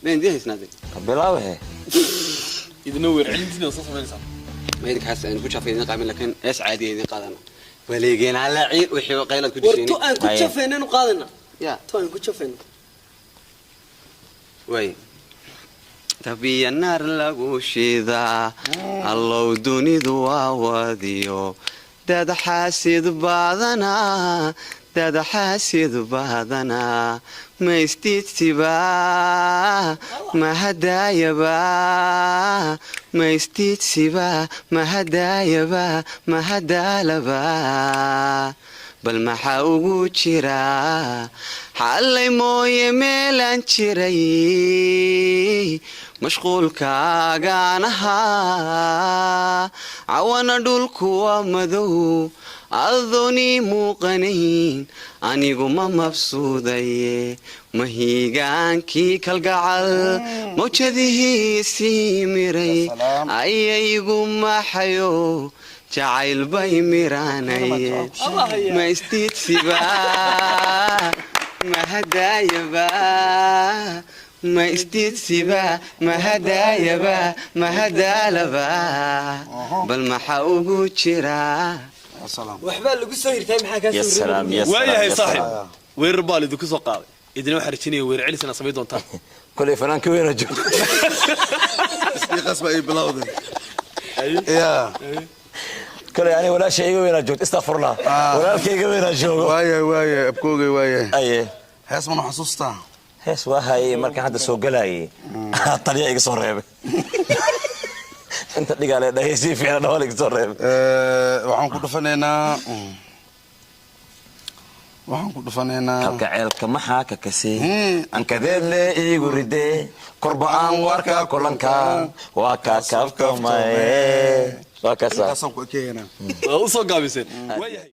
Meen idiin haysnaadeen? Bilaawe. Idina weer celintiina soo samaynaysaa. Ma idinkaas aan ku jafay idin qaamin, laakiin hees caadiya idin qaadana waleegeen alla ciil wixii qaylaad ku War, disheen. Tu aan ku Haye. jafayno qaadana. Ya. Tu aan ku jafayno. Way tabiya naar lagu shidaa, allow dunidu waa wadiyo dad xaasid badanaa, dad xaasid badanaa. Ma istiidsiba, mahadaayaba, ma istiidsiba, mahadaayaba, mahadaalaba. Bal maxaa ugu jira xallay mooye meelaan jiray mashquulkaagaan ahaa. Cawana dhulku waa madow adoonii muuqanayn, anigu ma mabsuudaye. Mahiigaankii kalgacal mawjadihiisii miray ayaygu maxayo jacayl bay miraanaye. Ma istiidsiba, mahadaayaba, ma istiidsiba, mahadaayaba, mahadaalaba. Bal maxaa ugu jira? Waxbaa lagu soo hirtay, maxaa kaa Ya soo? salaam, ya salaam. Waayahay. Ya Saaxib. salaam. Weerar baa lidinku soo qaaday, idina waxaa rajinaya weerar celis inaad samayn doontaan. Koley fanaanka weyna joogo. Isdiiqas baa ii bilowday ya. Koley aniga walaasha iga weynaa joogto, istakfurlah, walaalka iga weynaa joogo. Waayahay, waayahay, abkoogay, waayahay. Aye. Hees mana xasuustaa? Hees waa haye, markaan hadda soo galayay taliya iga soo reebay, inta dhigaa le dhahay sii fiicna dhawal iga soo reebay. Waxaan ku dhufanaynaa, waxaan ku dhufanaynaa. Kalka ceelka maxaa ka kasey ankadeedle iigu ridee korba aan warka kulanka waa kaa kaaftomaye, waa kaasa. Intaasaan ku ekeeynaa. Waa u soo gaabiseen, waayahay.